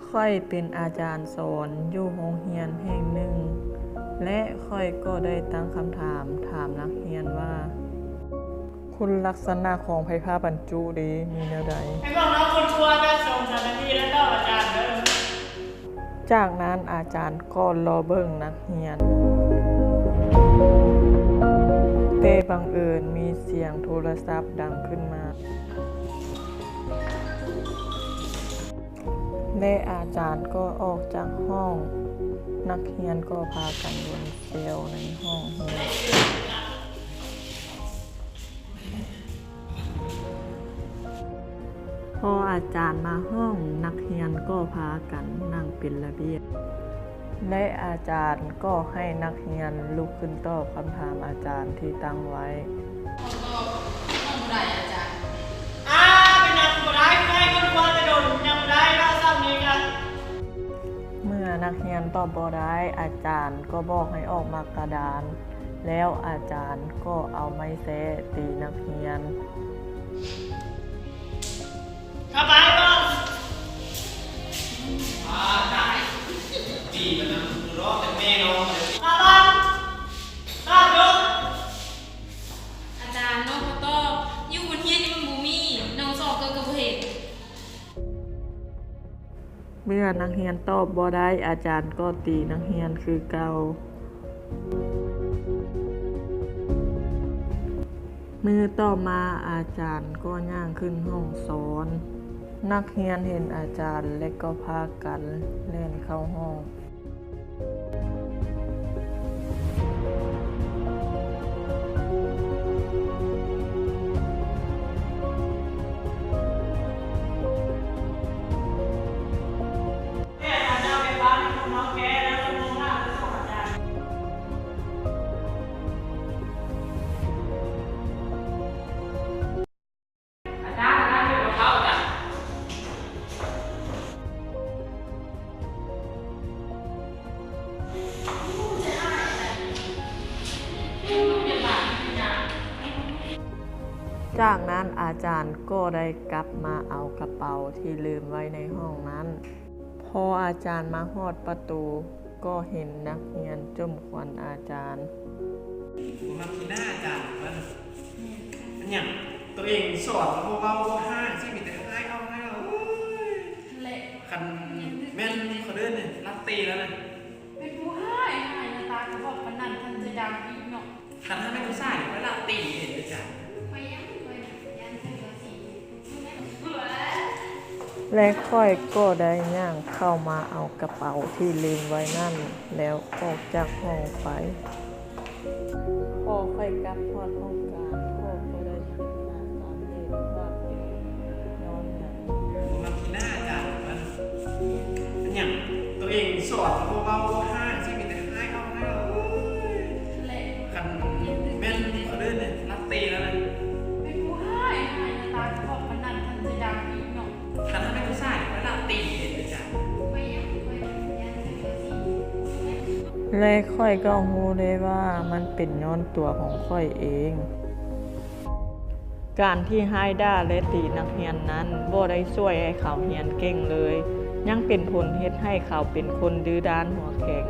ຂ້ອຍເປັນອາຈານສອນຢູ່ໂຮງຮຽນແຫ່ງໜຶ່ງ ແລະ ຂ້ອຍກໍໄດ້ຕັ້ງຄຳຖາມ ຖາມນັກຮຽນວ່າ ຄຸນລັກສະນະຂອງໄຟຟ້າບັນຈຸເດ ມີແນວໃດ? ໃຫ້ພວກເຮົາຄົ້ນຄວ້າຈັກສອງສາມນາທີ ແລ້ວຕອບອາຈານເດີ. ຈາກນັ້ນອາຈານກໍລໍເບິ່ງນັກຮຽນ, ແຕ່ບັງເອີນມີສຽງໂທລະສັບດັງຂຶ້ນມາ ແລະ ອາຈານກໍອອກຈາກຫ້ອງ, ນັກຮຽນກໍພາກັນວົນແຊວໃນຫ້ອງຮຽນ. ພໍອາຈານມາຫ້ອງ, ນັກຮຽນກໍພາກັນນັ່ງເປັນລະບຽບ ແລະ ອາຈານກໍໃຫ້ນັກຮຽນລຸກຂຶ້ນຕອບຄຳຖາມອາຈານທີ່ຕັ້ງໄວ້. ອາ ເປັນຫຍັງບໍ່ໄດ້? ໃຫ້ຄົນຄວາມໄປດົນ ຍັງບໍ່ໄດ້ ເວົ້າຊ້ຳນີ້ກະ. ເມື່ອນັກຮຽນຕອບບໍ່ໄດ້, ອາຈານກໍບອກໃຫ້ອອກໝາກກະດານ, ແລ້ວອາຈານກໍເອົາໄມ້ແຊຕີນັກຮຽນ. ເຂົ້າໄປບໍ່? ອາ ໄດ້ ຕີມັນນຳລອກແຕ່ແມ່ນ້ອງ. ເຂົ້າໄປ ຕອບດູ. ອາຈານ ນ້ອງບໍ່ຕອບ, ຢູ່ບົນຮຽນນີ້ມັນບໍ່ມີ, ນ້ອງຊອກເກີດກໍບໍ່ເຫັນ. ເມື່ອນັກຮຽນຕອບບໍ່ໄດ້, ອາຈານກໍຕີນັກຮຽນຄືເກົ່າ. ມື້ຕໍ່ມາ, ອາຈານກໍຍ່າງຂຶ້ນຫ້ອງສອນ. ນັກຮຽນເຫັນອາຈານ ແລະ ກໍພາກັນແລ່ນເຂົ້າຫ້ອງ. ຈາກນັ້ນອາຈານກໍໄດ້ກັບມາເອົາກະເປົາທີ່ລືມໄວ້ໃນຫ້ອງນັ້ນ. ພໍອາຈານມາຮອດປະຕູ, ກໍເຫັນນັກຮຽນຈົ່ມຄວັນອາຈານ. ບໍ່ມັກຂີ້ໜ້າອາຈານເພິ່ນ. ແມ່ນ. ເປັນຫຍັງ? ໂຕເອງສອນບໍ່ເວົ້າບໍ່ຮ້າງ, ຊິມີແຕ່ຮ້າຍເອົາຮ້າຍເອົາ. ໂອ້ຍ. ແຫຼະ. ຄັນແມ່ນເຂົາເອີ້ນນີ້ ລັກຕີແລ້ວນະ. ເປັນຜູ້ຮ້າຍ, ຮ້າຍໜ້າຕາກະບອກປານນັ້ນ ທ່ານຈະດັງອີກເນາະ. ຄັນເຮົາເປັນຜູ້ຊາຍນີ້ ຂ້ອຍລະຕີເດ້ອາຈານ. ແລະ ຂ້ອຍກໍໄດ້ຍ່າງເຂົ້າມາເອົາກະເປົາທີ່ລືມໄວ້ນັ້ນ ແລ້ວອອກຈາກຫ້ອງໄປ. ພໍຂ້ອຍກັບຮອດຫ້ອງການ, ຂ້ອຍກໍໄດ້ຄິດຫາສາເຫດວ່າເປັນຍ້ອນຫຍັງ. ບໍ່ມັກຂີ້ໜ້າອາຈານເພິ່ນ. ເປັນຫຍັງ? ໂຕເອງສອນບໍ່ເວົ້າບໍ່ຮ້າງ, ຊິມີແຕ່ຮ້າຍເອົາຮ້າຍເອົາ. ໂອ້ຍ. ແລະ. ຄັນແມ່ນເຂົາເອີ້ນນີ້ ລັກຕີແລ້ວນະ. ເປັນຜູ້ຮ້າຍ, ຮ້າຍໜ້າຕາກະບອກປານນັ້ນ ທ່ານຈະດັງອີກເນາະ. ຄັນເຮົາເປັນຜູ້ຊາຍນີ້ ຂ້ອຍລະຕີເດ້ອາຈານ. ແລະ ຂ້ອຍກໍຮູ້ເດ້ວ່າມັນເປັນຍ້ອນຕົວຂອງຂ້ອຍເອງ. ການທີ່ຮ້າຍດ່າ ແລະ ຕີນັກຮຽນນັ້ນ ບໍ່ໄດ້ຊ່ວຍໃຫ້ເຂົາຮຽນເກັ່ງເລີຍ, ຍັງເປັນຜົນເຮັດໃຫ້ເຂົາເປັນຄົນດື້ດ້ານຫົວແຂງ,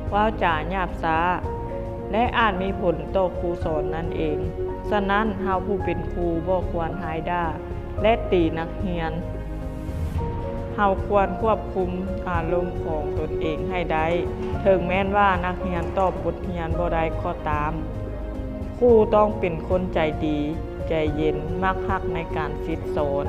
ເວົ້າຈາຫຍາບຊ້າ ແລະ ອາດມີຜົນຕໍ່ຄູສອນນັ້ນເອງ. ສະນັ້ນ, ເຮົາຜູ້ເປັນຄູບໍ່ຄວນຮ້າຍດ່າ ແລະ ຕີນັກຮຽນ. ເຮົາຄວນຄວບຄຸມອາລົມຂອງຕົນເອງໃຫ້ໄດ້, ເຖິງແມ່ນວ່ານັກຮຽນຕອບບົດຮຽນບໍ່ໄດ້ກໍຕາມ. ຄູຕ້ອງເປັນຄົນໃຈດີ, ໃຈເຢັນ, ມັກຮັກໃນການສິດສອນ.